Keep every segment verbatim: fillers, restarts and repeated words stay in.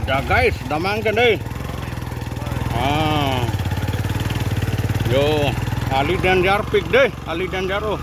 Ya guys, damnang ke dei. Ah. Yo, ali danger pik dei, ali danger oh.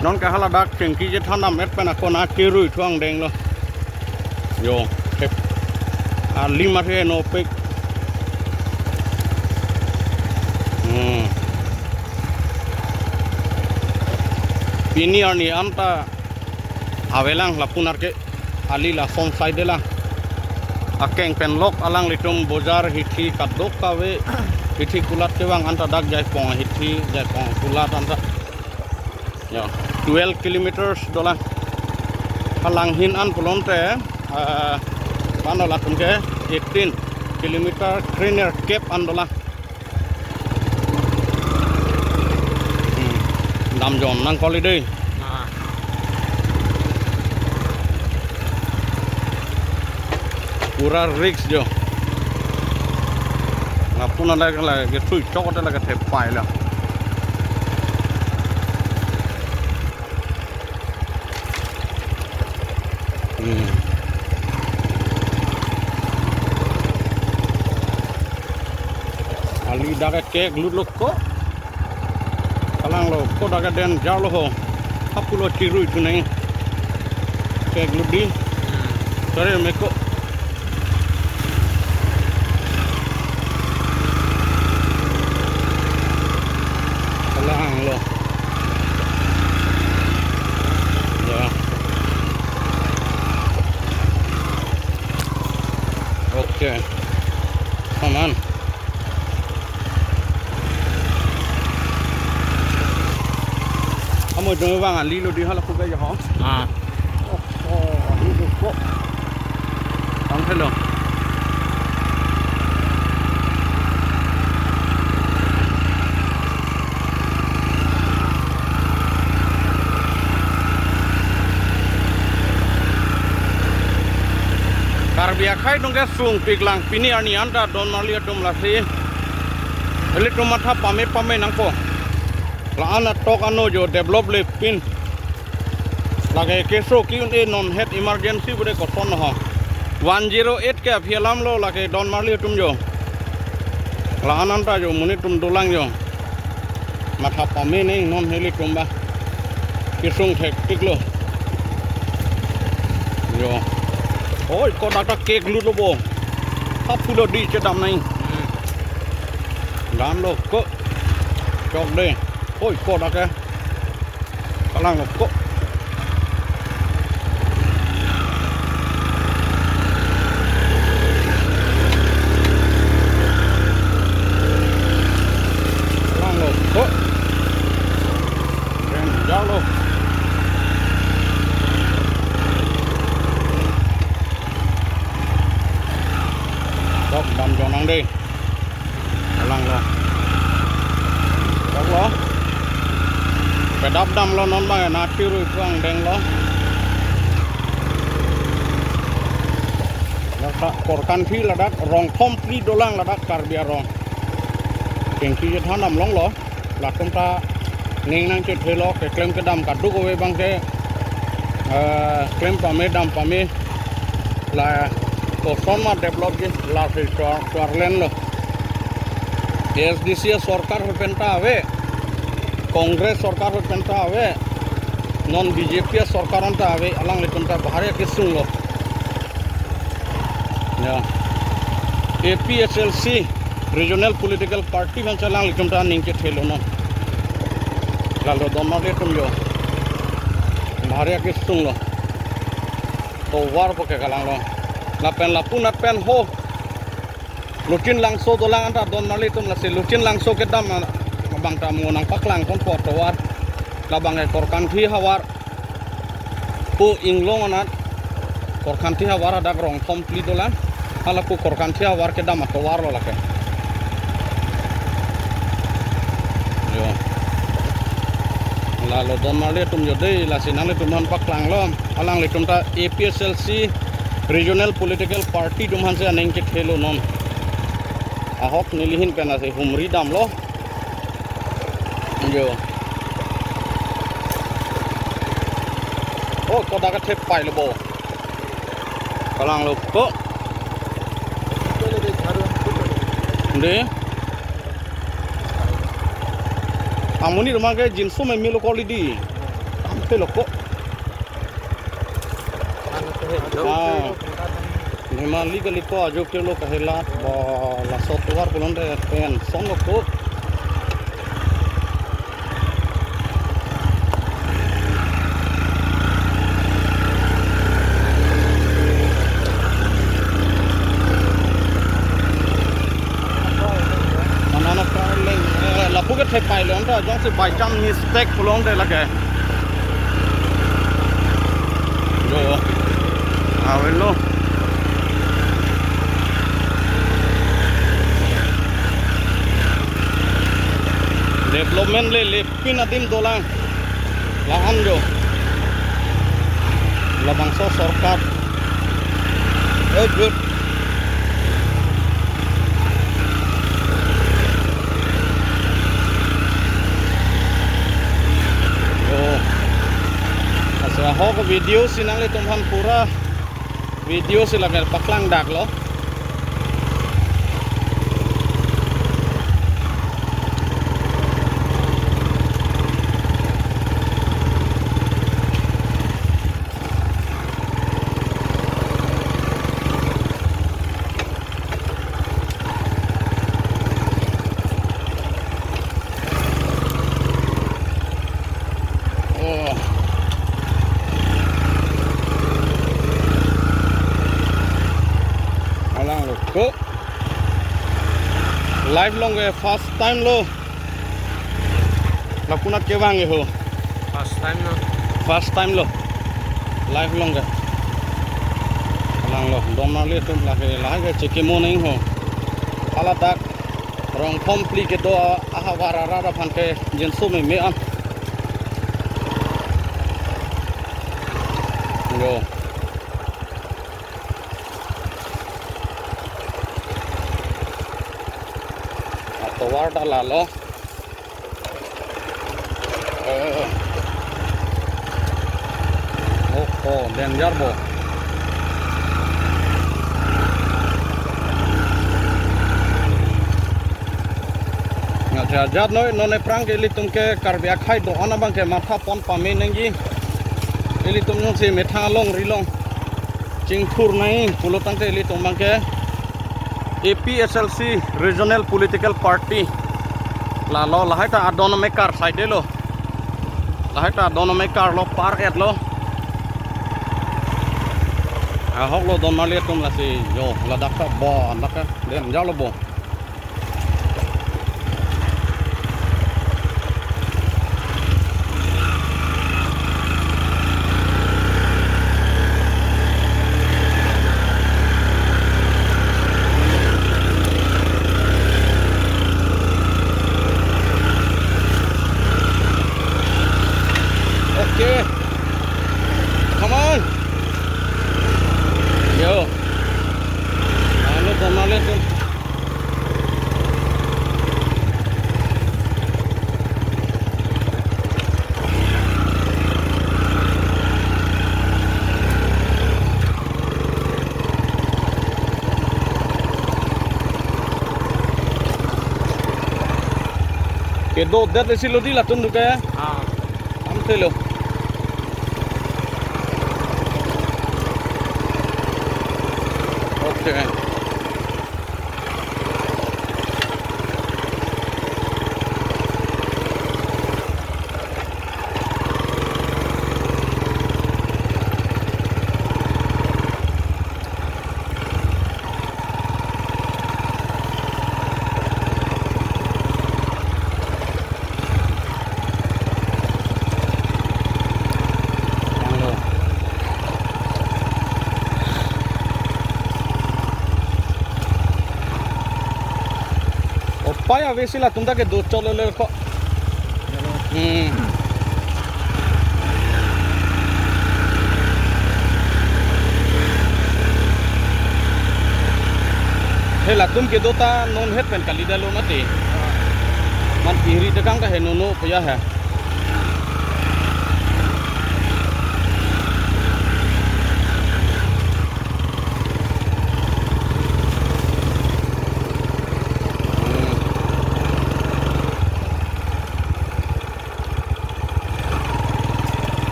Non ke haladak chingki chethan dam-et pen ako na chirui thuang denglo. Yo, thep. Ali mari no pik. Hmm. Pini arni anta avelang lapu-an ke. Ali lason side lang. Akeng pen lok alanglitum bojar hithi kadokave hithi kulat kevang anta dak Jaipong hithi Jaipong kulat anta. Ya, twelve kilometers dolang. Halanghin an pulote, eh, mano latum ke eighteen kilometer krenerkep an dolang. Hmm. Damjon nangkok dei. Ah. Pura risk jo. Lapu-an lake, lake thui chok te lake thepai lo. Hmm. Ali dak ke keklut lo ko. Kalanglo ko dak ke danger lo ho. Hapulo chirui thuneng. Keklut dei. Hmm. Sorry, meko. Kalanglo. Ya. Okay. Aman. Amo dong bang ali lo dei hala kubai ho. Ah. Oh, oh, ali lo ko. Tang hello. Karbi akhei atum ke sungpik lang pini arni anta don marli atum lasi. Ilitum matha pame pame nangpo. La-an atok ano jo develop le pin. Lake keso ki-un-e non het emergency bude koson ho. One zero eight ke aphi alam lo lake don marli atum jo. La-an anta jo monit atum dolang jo. Matha pame neng non heli atum ba. Kesung thektik lo. Jo. Oi, ko dak ta keklut lo bo. Hapulo dei chedam nai. Damlo ko. Chok dei. Oi, ko dak ke. Kalanglo ko. Kalanglo ko. Danger lo. Chok damjon nang dei. Kalanglo. Choklo. Kedap damlo non bang na chirui thuang denglo. Lasa Korkanthi ladak rong thom phli dolang ladak Karbi arong. Chingki chethan dam longlo. Latum ta ning nangchethelo keklem kedam kadokave abang ke, eh, klem pame dam pame la koson ma develop ke lasi char-, charlen lo. A S D C sorkar ahut pen ta ave, Congress sorkar ahut pen ta ave, non B J P sorkar anta ave, alanglitum ta bahari kesung lo. Ya. A P H L C Regional Political Party aphan si alanglitum ta ning chethelo non. Lalo don marli atum jo. Bahari kesung lo. Tovar po ke kalanglo. Lapen lapu-an pen ho. Luchin Langso dolang anta don marli atum lasi Luchin Langso kedam abang ta mo nangpaklang ponpo tovar. Labang ke Korkanthi havar. Pu inglong anat Korkanthi havar hadak rong thom phli dolang. Hala pu Korkanthi havar kedam atovar lo lake. Yo. Lalo don marli atum jo dei lasi nanglitum aphan paklanglo. Alanglitum ta A P H L C Regional Political Party atum aphan si aning chethelo non. Ahok nelihin pen lasi humri damlo. Jo. Oh, ko dak ke thepai lo bo. Kalanglo ko. De. Amonit abangke jinso meme lo kali di. Tangte lo ko. Ah. Bhimali kali ko ajo ke lo kahelat ba laso tovar pulote pen song lo ko. Manana parleng, eh, lapu ke thepai lo, anta jongsi by chance mistake pulote lake. Yo, avelo. Development le le pin adim dolang. La-an jo. Labangso sorkar. Eh, good. Yo. Asa ahok video si nanglitum aphan pura video si lake paklang dak lo. Oh. Alang lo ko. Live along ke first time lo. Lapu nat kevang ho. First time lo. First time lo. Live along ke. Alang lo. Donmarli atum lake lahai ke chekimo nang ho. Haladak. Rong phli kedo ahavar arat aphan ke jinso meme an. Yo. Atovar ta lalo. Eh. Oh, oh, danger bo. Nga, ajat noi, non aphrang ke ilitum ke Karbi akhei do-an abangke matha pon pame nangji. Ilitum jongsi methang along rilong chingthur nai pulo tangte ilitum abangke A P H L C Regional Political Party. Lalo lahai ta adon amekar side lo. Lahai ta adon amekar lo, par-et lo. Ahok lo Donmarli atum lasi yo ladak ta bo andak ta danger lo bo. Okay. Come on. Yo. Ano, Donmarli atum. Kedo det isi lo di latum duke. Ah. Am thelo. Okay. Upai avesi latum ta kedo chot lele ko. Hmm. He latum kedo ta non het pen kali detlo mati. Man piri tekang ta he nono puya he.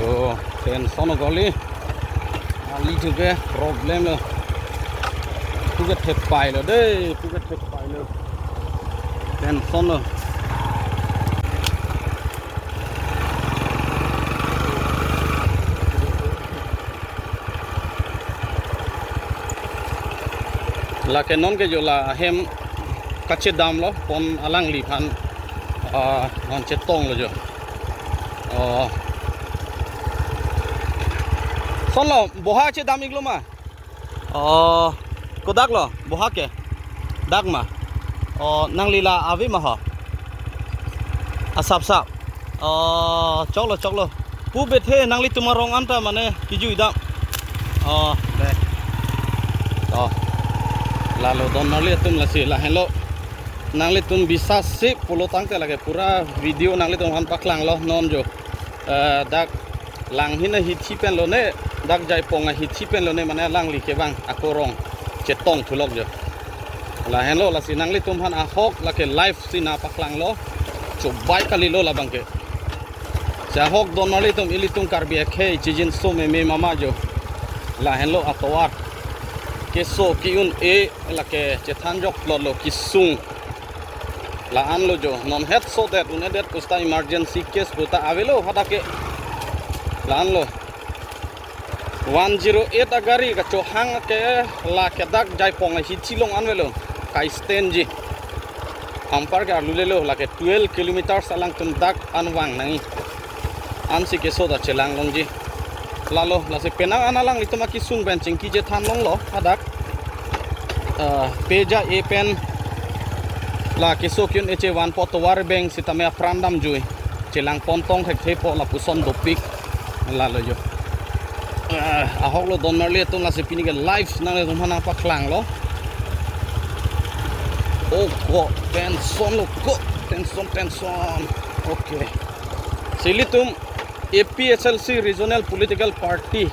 Oh, tension lo kali. Ali juga problem lo. Puke thepai lo dei, puke thepai lo. Tension lo. Lake non ke jo la hem kachedam lo pon alangliphan, ah, non chetong lo jo. Oh. Son lo, boha chedam iklo ma? Oh, kodak lo, boha ke? Dak ma? Oh, nangli la ave ma ho? Asap sap. Oh, choklo, choklo. Pu bethe nanglitum arong anta mane kejui dam. Oh, dei. Oh. Lalo don marli atum lasi lahenlo. Nanglitum bisa sip pulo tangte lake pura video nanglitum aphan paklang lo non jo. Eh, dak Langhin ahithi pen lo ne, dak Jaipong ahithi pen lo ne, mane alangli kevang akorong chetong thulok jo. Lahenlo lasi nanglitum aphan ahok lake live si nangpaklang lo. Chobai kali lo labang ke. Si ahok don marli atum, ilitum Karbi akhei chijinso meme mama jo. Lahenlo atovar. Keso ki-un-e lake chethan joklo lo kesung. La-an lo jo, non het sodet, un-edet pusita emergency case puta avelo hadak ke. La-an lo. One zero eight agari kachohang ke lake dak Jaipong ahithi along an avelo. Kai stand ji. Ampar ke arlu lelo, lake twelve kilometers alangtum dak an vang nangji. Ansi keso ta chelang longji. Lalo, lasi penang an alanglitum akesung pen chingki chethan longlo, hadak. Ah, peja e pen la keso ki-un-e chevanpo tovar beng sitame apran damjui. Chelang pontong thekthe po lapuson dopik. Lalo jo. Ah, ahok lo don marli atum lasi pini ke live nanglitum aphan nangpaklang lo. Oh, ko tension lo ko, tension, tension. Okay. Si ilitum A P H L C Regional Political Party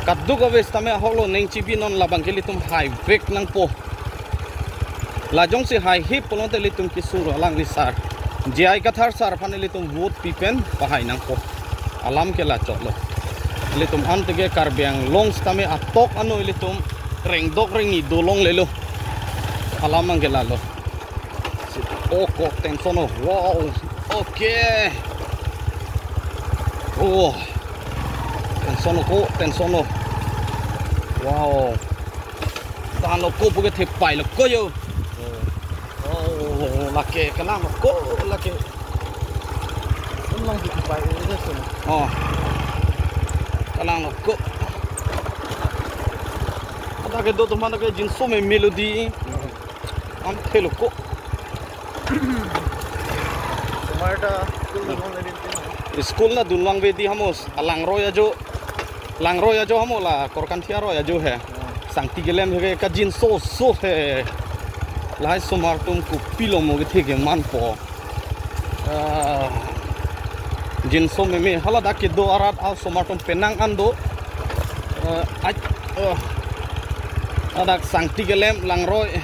kaduk ave sitame ahok lo neng chibi non labang ke ilitum haivek nangpo. La jongsi haihip pulote ilitum kesung lo alangli sar. J I Kathar sar aphan ilitum vote pi pen pahai nangpo. Alam ke la choklo. Ilitum ante ke Karbi Anglong sitame atok ano ilitum rengdok rengni dolong lelo. Alam abang ke lalo. Oh, ko tension lo. Wow. Okay. Oh. Tension lo ko, tension lo. Wow. Tahan lo ko puke thepai lo ko jo. Oh, lake kalang lo ko lake. Kalang thepai lo ko. Oh. Kalang lo ko. Ada ke do teman ke jinso meme lo dei. An thelo ko. Somar ta school dunvang le din tin. School nangdunvang ave dei hamos, alangroi ajo. Langroi ajo hamo la Korkanthi aroi ajo he. Sangti kelem he kajinso so he. Lahai somar atum kopilo mo kethe ke manpo. Ah, jinso meme hala dak kedo arat asomar atum penang an do. Ah, ai, ah. Hadak sangti kelem langroi.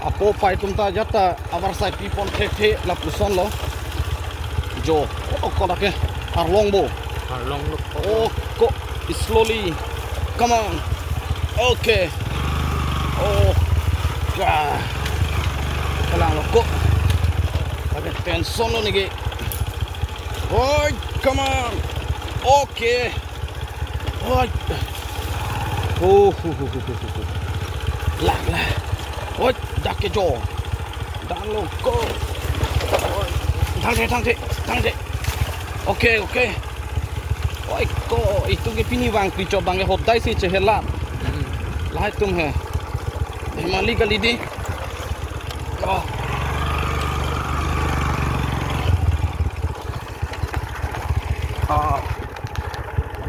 Apo pai atum ta jata avarsai pipon thekthe lapuson lo. Jo, oh, ko dak ke arlong bo. Arlong lo. Oh, ko slowly. Come on. Okay. Oh. Ya. Kalang lo ko. Lake tension lo neke. Oi, come on. Okay. Oi. Oh, hu, hu, hu. La, la. Oi, dak ke jo. Dang lo ko. Oi. Thangthe, thangthe, thangthe. Okay, okay. Oi ko, itum ke pini vang pichot abang ke hodai si chehelat. Lahai atum he. Hemali kali dei. Oh. Ah.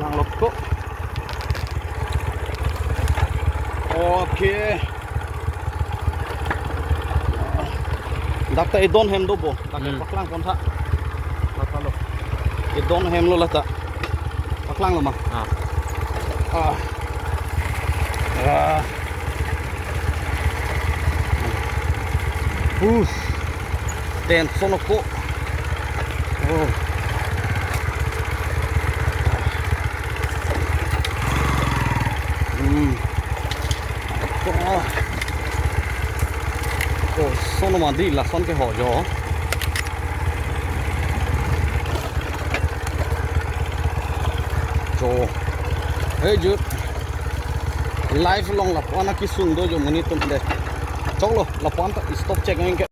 Nang lo ko. Okay. Dak ta edon hem do bo. Dak ta Hmm. paklang pon tha. Dak ta lo. Edon hem lo la ta. Paklang lo ma. Ah. Ah. Ah. Us. Tension lo ko. Oh. Oh. Kosonma di lason ke ho jo. Jo. Hey, Jude. Live along lapu-an akesung do jo monit atum de. Choklo, lapu-an ta stop check nang ke.